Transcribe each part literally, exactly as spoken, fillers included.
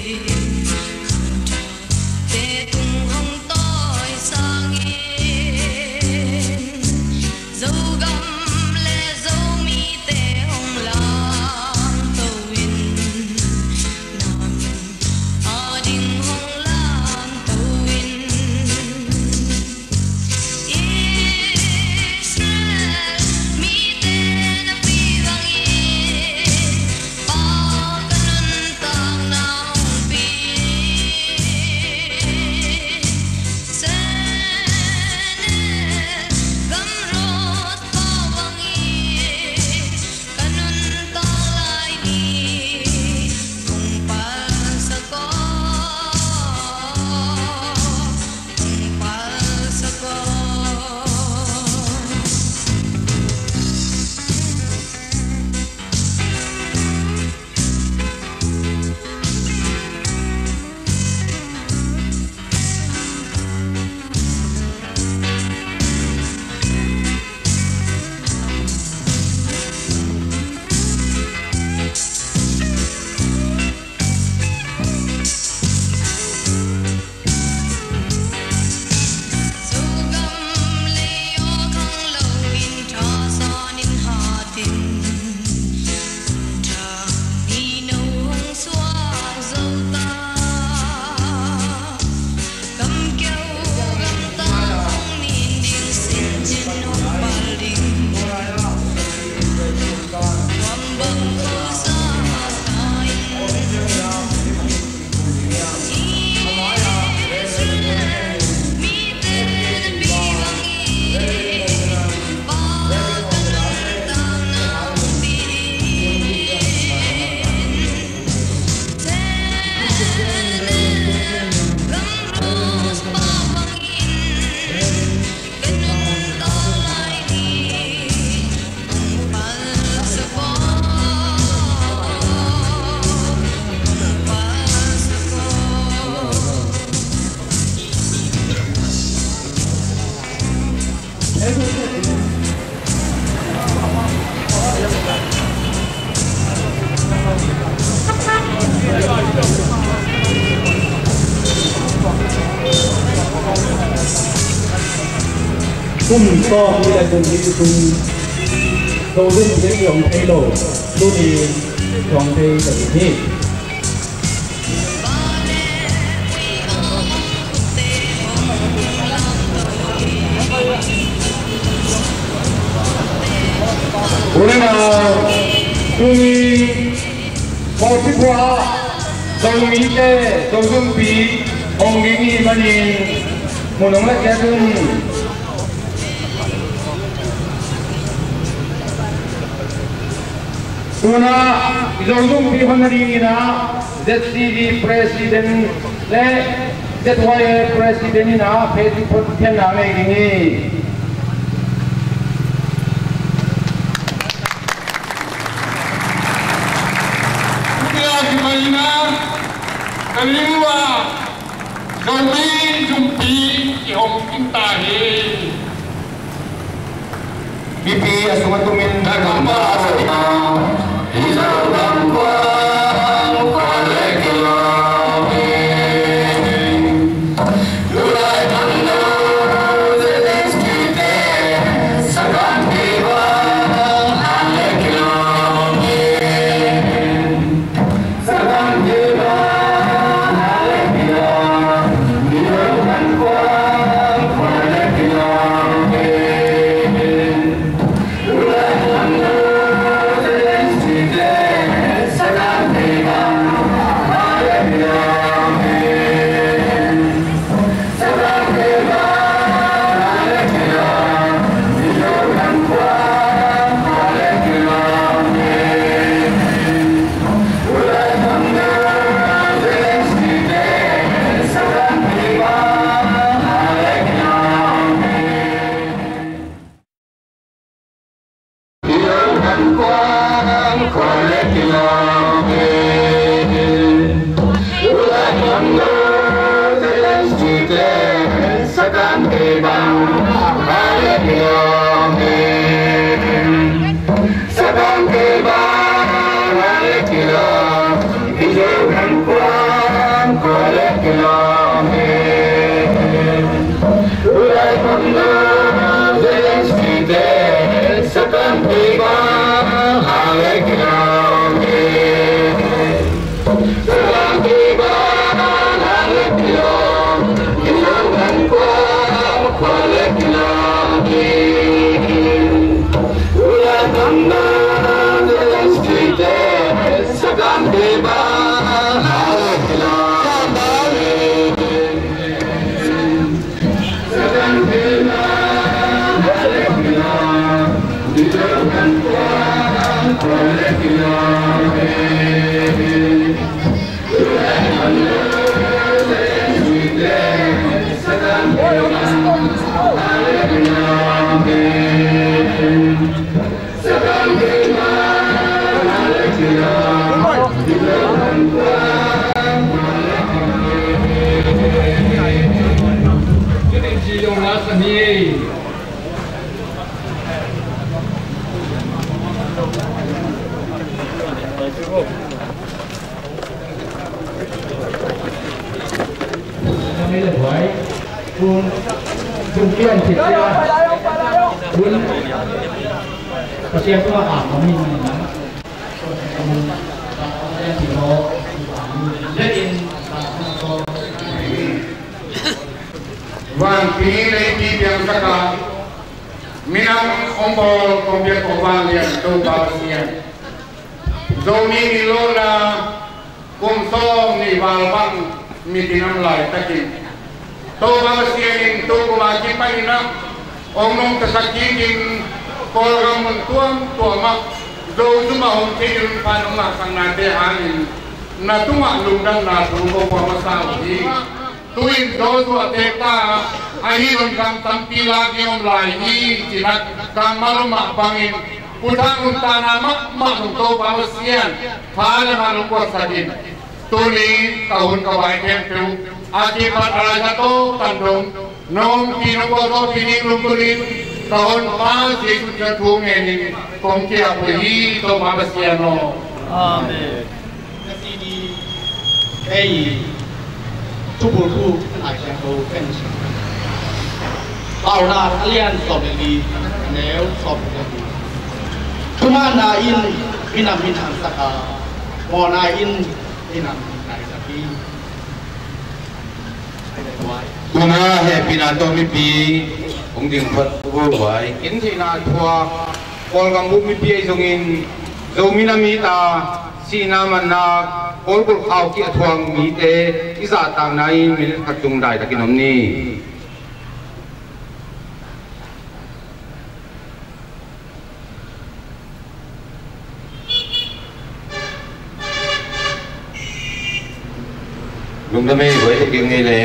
Te tung hong tawi sangin Zogam le Zomite hong lamto in, nam ading hong lamto in. Israel mite na pi bangin Pa ka nuntakna hong pia in. Sehnel gam rawt pah bangin ka nuntak lai ni. Hong palsak aw, hong palsak aw. Kum tawp ni le kum ni kum Zozum ni hong thei lo, tuni hong thei ka hi. Ule na, tuni forty four Zomite, Zozumpi hong ging hi manin, mun hong la kia tun. Tuna Zozumpi hon na dingin a Z C D President le Z Y A President in a phe thupha phenna nei ding hi. Tukia kimaina ka ling ua Zomi Zumpi i hong kin ta hi. Mipi a sung a tumin Vanpi nei pi piang saka minam ong bawl kong biak kong vanglian Topa Pasian, Zomi mi lona kum sawm nih val bang mitinam laitakin Topa Pasian in tu kuma kipaninah ong nungtasak kikin Kawlgam mun tuamtuamah Zo zumah hong thei in phan hong ngahsaknate hangin na tungah lungdamna thu ko pua masa uh hi. Tu-in Joshua tekta ahi lungdam tampi lak ding om lai hi. Cinat kangmal mah bangin puthak nuntakna mahmah hong Topa Pasian pha le man hong kuatsak in. Tuni ka hun ka vai khempeuh a kipat a laisa to kan dong nong pi nong ko to pi ning lungkul in ka hun pa Jesu Khazih thu ngenin kong kiap uh hi. Topa Pasian aw. Amen. Ka si ni ei thubulphu a kiang ko kan si. Paunak a lian sawm le li, a neu sawm le li. Thumanna in minam min hangsak a, mawhna in minam min naisak hi. Tuna hehpihna tawh mipi hong ding phat ko vai. Kin theihna thuak Kawlgam bup mipi ahi zongin Zomi nam it a sihna manna Kawl kulh khaukhia a thuak mite i zahtakna in minit khat zong daitak in om ni. Lungdam ei, buai tek ding ei le.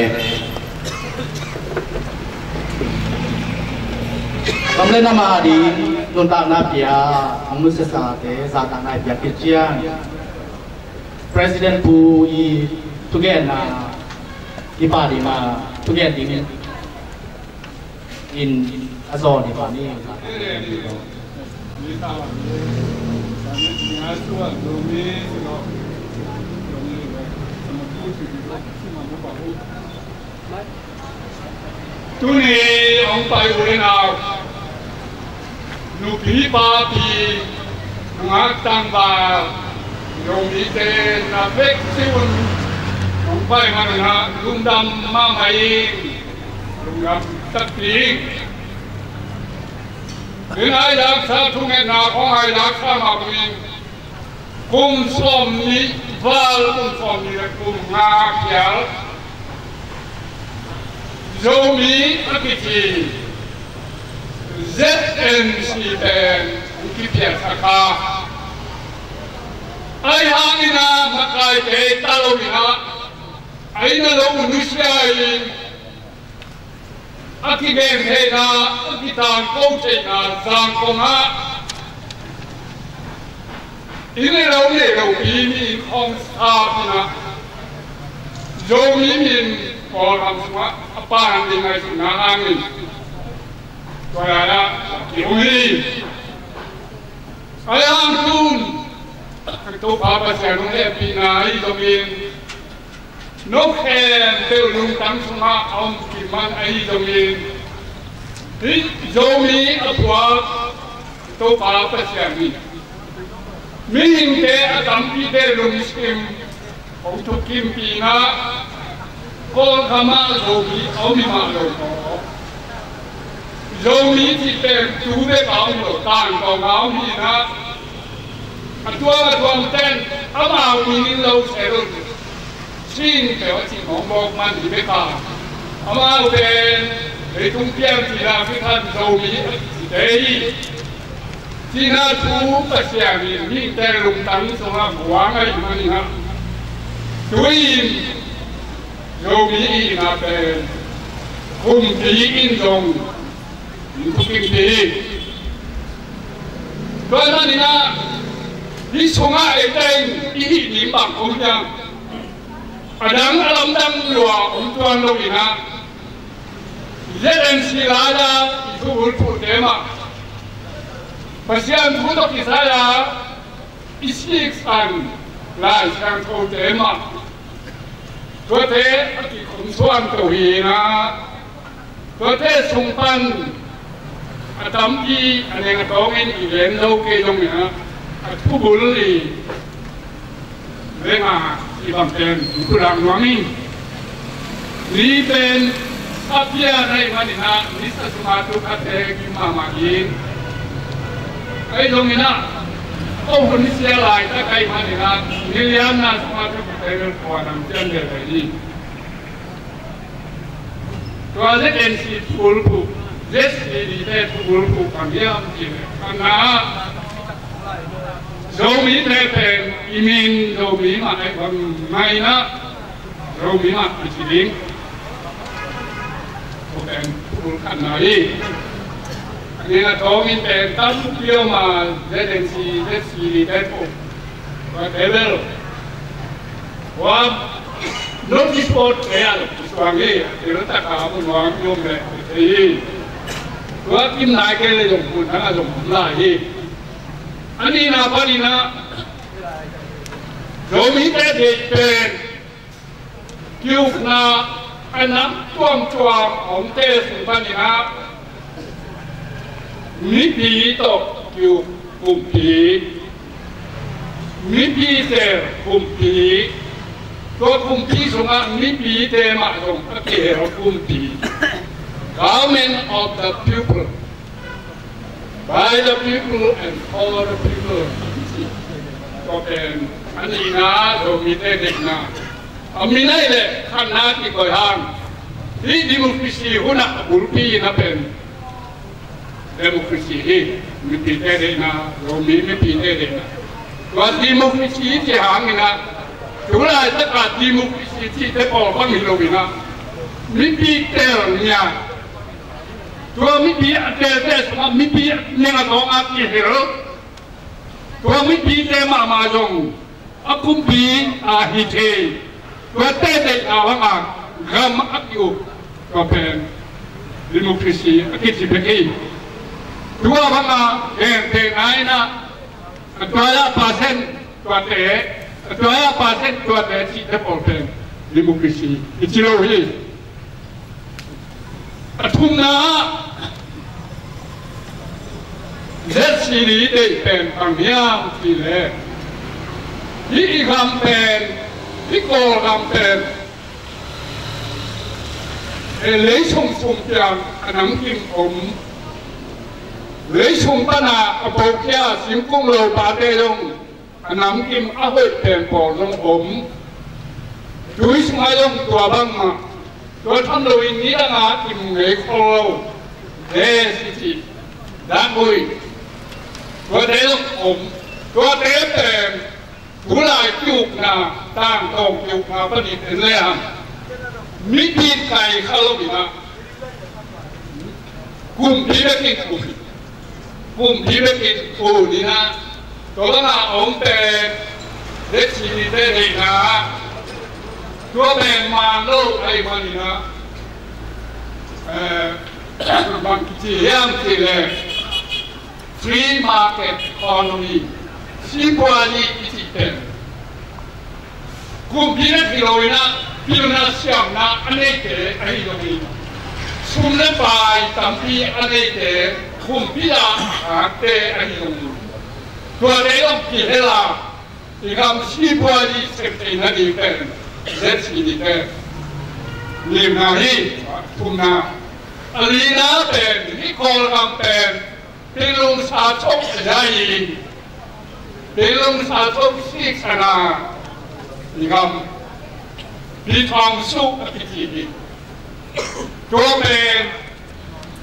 Kam le nam a ding nuntakna pia, hong nusiasate zahtakna i piak khit ciang President Pu i thugenna i pah ding a thugen ding in a zawn hi pah ni. Tuni hong pai uh in au. Nupi papi nungak tangval Zomite na vek si un hong pai man un ah lungdam mahmah ing. Lungdam takpi ing. Ken ai laksa thungetna kong ai laksa mah bangin kum sawm nih val, kum sawm nih le kum nga khial Zomi a kici Z N C pen hong kiphiatsak a, ai hangin a makaite ta lo in a, ai na lo nusia in a kigen theihna, a kitangko theihna zang kong ah i nei lo nei lopi mi in khawng sap in ah Zomi min Kawlgam sungah a pan ding ngaihsutna hangin tua lai-ah ki-um hi. Ai hang tun Topa Pasian hong hehpihna ahi zongin no khempeuh lungtang sungah a om kiman ahi zongin hih Zomi a phuak Topa Pasian in mihingte a tampite lungsim Hong thukimpih in ah, Kawlgam ah Zomi a om hi mah lo maw? Zomi cih pen tu bek a om lo, tangtawng a om hi in ah, a tuam a tuamten amau min in lo se lo, Chin peuh a cih mawkmawk man hi bek a, amau pen leitung piang cihna kikhan Zomi a cihte hi. Cihna thu Pasian in mihingte lungtang sungah guang ahih manin ah, tu-in Zomi ihihna pen kumpi in zong in thukimpih hi. Tua ahih manin ah, hih sungah eite in i hih ding bang om hiam? A dang a lamdang lua om tuan lo in ah, Z N C lai-a i thubulphuhte mah, Pasian thu tawh kisai-a i siksan Lai Siangthote mah, tuate a kikhum suangto hi in ah, tuate sung pan a tampi a neng a tawngin i gen zo kei zongin ah, a thubul i veng a i bang pen i pulak nuam hi. Ni pen a pia na hih manin ah, nisa sungah tu khatte kim mahmah hi. Ahi zongin ah, ko hun sia laitak ahih manin ah, ni lianna sungah tu khatte bel puanang cian deuh hi. Tua Z N C thubulphuh, Z C D te thubulphuh bang hiam cih leh, a na Zomite pen i min Zomi mah ahi bang mah in ah, Zomi mah i ci ding. Tua pen thubul khatna hi. A neng a tawngin pen tampi om a, Z N C, Z C D te thubul. Tua te bel tua notice board te ah zong kisuang hi, a tel taka mun nuam i om leh i thei hi. Tua kim nai kei leh zong mun dang ah zong om lai hi. A nihna panin ah, Zomite deih pen ki-ukna a nam tuamtuam a omte sung panin ah, mipi tawh ki-uk kumpi, mipi tel kumpi, tua kumpi sungah mipite mah zong a kihel kumpi, government of the people, by the people and for the people. Tua pen a nihna, Zomite deihna. A min ahih leh khatna kikoih hang, hih democracy hun ah a bulpi in ah pen democracy hi. Mipite deihna, Zomi mipite deihna. Tua democracy cih hangin ah, tu laitak a democracy cihte pawl bang hi lo in ah, mipi tel nia, tua mipi a telte sungah mipi neng a tawng a kihel, tua mipite mahmah zong a kumpi a hi thei. Tuate deihna bang a gam a ki-uk, tua pen democracy a kici bek hi. Tua bang a gentehna in ah, a tuai-a percent tuate, a tuai-a percent tuate cihte pawl pen democracy i ci lo hi. A thumna ah, Z C D deih pen bang hiam cih leh, hih i gam pen, hih Kawlgam pen, e, lei sung sung piang a namkim om, lei sung pan a a pokia simkung lo pate zong a namkim a hoih pen pawl zong om. Tui sungah zong tua bangmah, tua tham loin nidang a kim ngei khol lo, e, sisi, dangui, tuate zong om. Tuate pen tulai ki-ukna, tangtawng ki-ukna panin en lehang, mipi kai kha lo in ah, kumpi bekin, kumpi, kumpi bekin un in ah, tua bang a om pen, Z C D te deihna ah, tua pen man lo ahih manin ah, eh, bang kici hiam cih leh, free market economy, sipuazi i cih pen, kumpi bek hi lo in ah, pilna siamna a neite ahi zongin, sum le pai tampi a neite, kumpi a hakte ahi zongin, tuate zong kihel a, I gam sipuazi sep theihna ding pen Z C D pen nihna hi. Thumna, a lina pen hih Kawlgam pen Pinlung sa chok a dai hi. Pinlung sa chok sik sana i gam Pi Thawng Suh a kici hi. Tua pen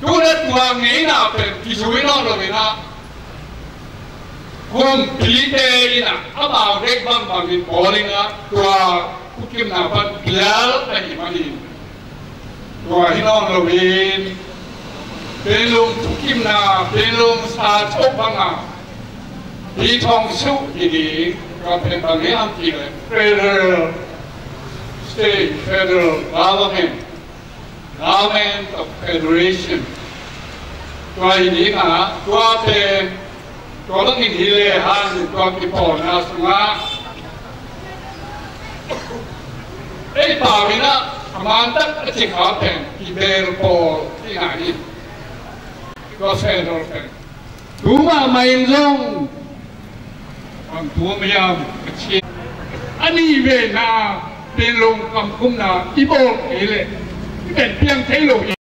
tuna tua ngeina pen kizui nawn lo in ah, kumpite in ah amau deih bangbang in bawl in ah, tua thukimna pan pial ahih manin, tua hi nawn lo in, Pinlung thukimna, Pinlung sa chok banga Pi Thawng Suh hi ding. Tua pen bang hiam cih leh federal state, federal government, government of federation. Tua hi ding a, tua pen, tua bangin hi lehang, tua kipawlna sungah ei pau in ah a mantak a cih kha pen kibel pawl cihna hi. Tua federal pen tu mahmah in zong, bang tu mah hiam, a nih vena Pinlung kamkumna i bawl kei leh i pen piang thei lo hi.